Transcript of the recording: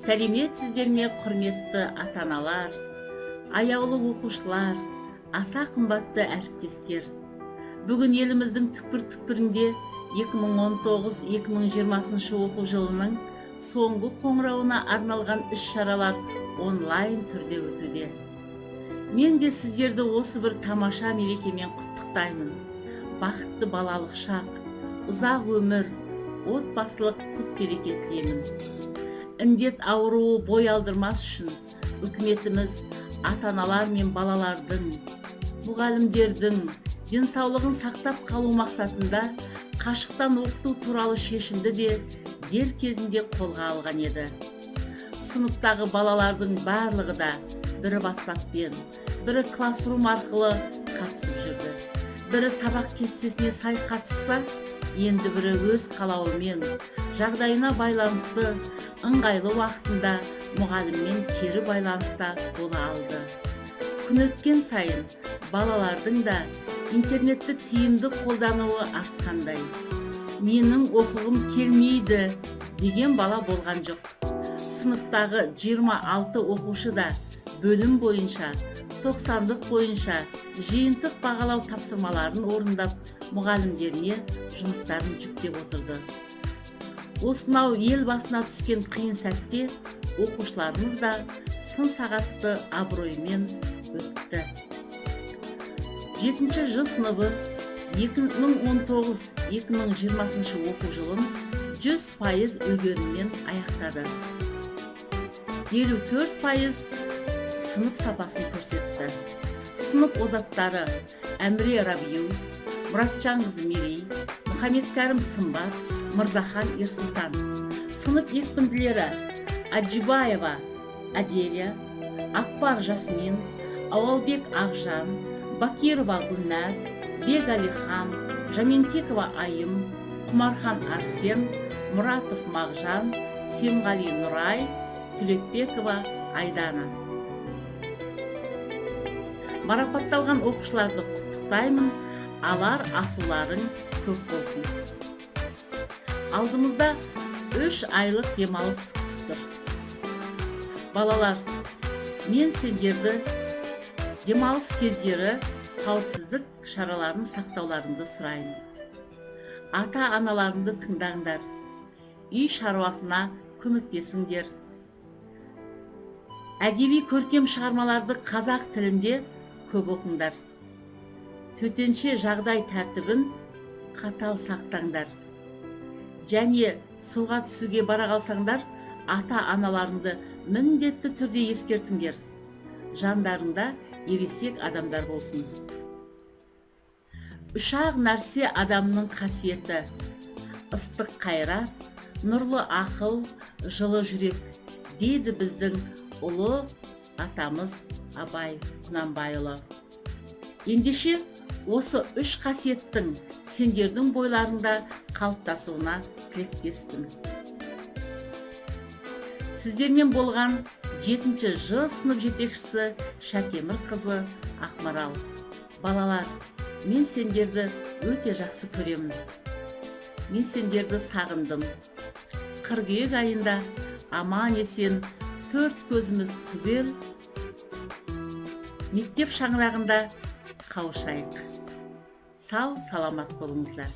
Сәлеметсіздер ме, құрметті ата-аналар, аяулы оқушылар, аса қымбатты әріптестер! Бүгін еліміздің түкпір-түкпірінде 2019-2020 оқу жылының соңғы қоңырауына арналған іс-шаралар онлайн түрде өтуде. Мен де сіздерді осы бір тамаша мерекемен құттықтаймын. Бақытты балалық шақ, ұзақ өмір, отбасылық құт-береке тілеймін. Індет ауруы бой алдырмас үшін үкіметіміз ата-аналар мен балалардың, мұғалімдердің денсаулығын сақтап қалу мақсатында қашықтан оқыту туралы шешімді де дер кезінде қолға алған еді. Сыныптағы балалардың барлығы да бірі WhatsApp-пен, бірі Classroom арқылы қатысып жүрді. Бірі сабақ кестесіне сай қатысса, енді бірі өз қалауымен, жағдайына байланысты ыңғайлы уақытында мұғаліммен кері байланыста бола алды. Күн өткен сайын балалардың да интернетті тиімді қолдануы артқандай. «Менің оқығым келмейді» деген бала болған жоқ. Сыныптағы 26 оқушы да бөлім бойынша, тоқсандық бойынша жиынтық бағалау тапсырмаларын орындап, мұғалімдеріне жұмыстарын жүктеп отырды. Осынау ел басына түскен қиын сәтте оқушыларымыз да сын сағатты абыроймен өтті. Жетінші Ж сыныбы 2019-2020 оқу жылын 100% үлгеріммен аяқтады. 54% сынып сапасын көрсетті. Сынып озаттары: Әміре Рабиу, Мұратжанқызы Мерей, Мұхаммедкәрім Сымбат, Мырзахан Ерсұлтан. Сынып екпінділері: Аджибаева Аделия, Акпар Жасмин, Ауалбек Ақжан, Бакирова Гүлназ, Бегалихан, Жаментикова Айым, Құмархан Арсен, Мұратов Мағжан, Семғали Нұрай, Түлекбекова Айдана. Марапатталған оқушыларды құттықтаймын, алар асуларың көп болсын. Алдымызда 3 айлық демалыс күтіп тұр. Балалар, мен сендерді демалыс кездері қауіпсіздік шараларын сақтауларыңды сұраймын. Ата аналарыңды тыңдаңдар, үй шаруасына көмектесіңдер, әдеби көркем шығармаларды қазақ тілінде көп оқыңдар, төтенше жағдай тәртібін қатал сақтаңдар және суға түсуге бара қалсаңдар, ата аналарыңды міндетті түрде ескертіңдер. Жандарында ересек адамдар болсын. Үш-ақ нәрсе адамның қасиеті: ыстық қайрат, нұрлы ақыл, жылы жүрек, дейді біздің ұлы атамыз Абай Құнанбайұлы. Ендеше, осы үш қасиеттің сендердің бойларыңда қалыптасуына тілектеспін. Сіздермен болған жетінші Ж сынып жетекшісі Шәтемір қызы Ақмарал. Балалар, мен сендерді өте жақсы көремін. Мен сендерді сағындым. Қыркүйек айында аман есен төрт көзіміз түгел мектеп шаңырағында қауышайық. Сау саламат болыңыздар.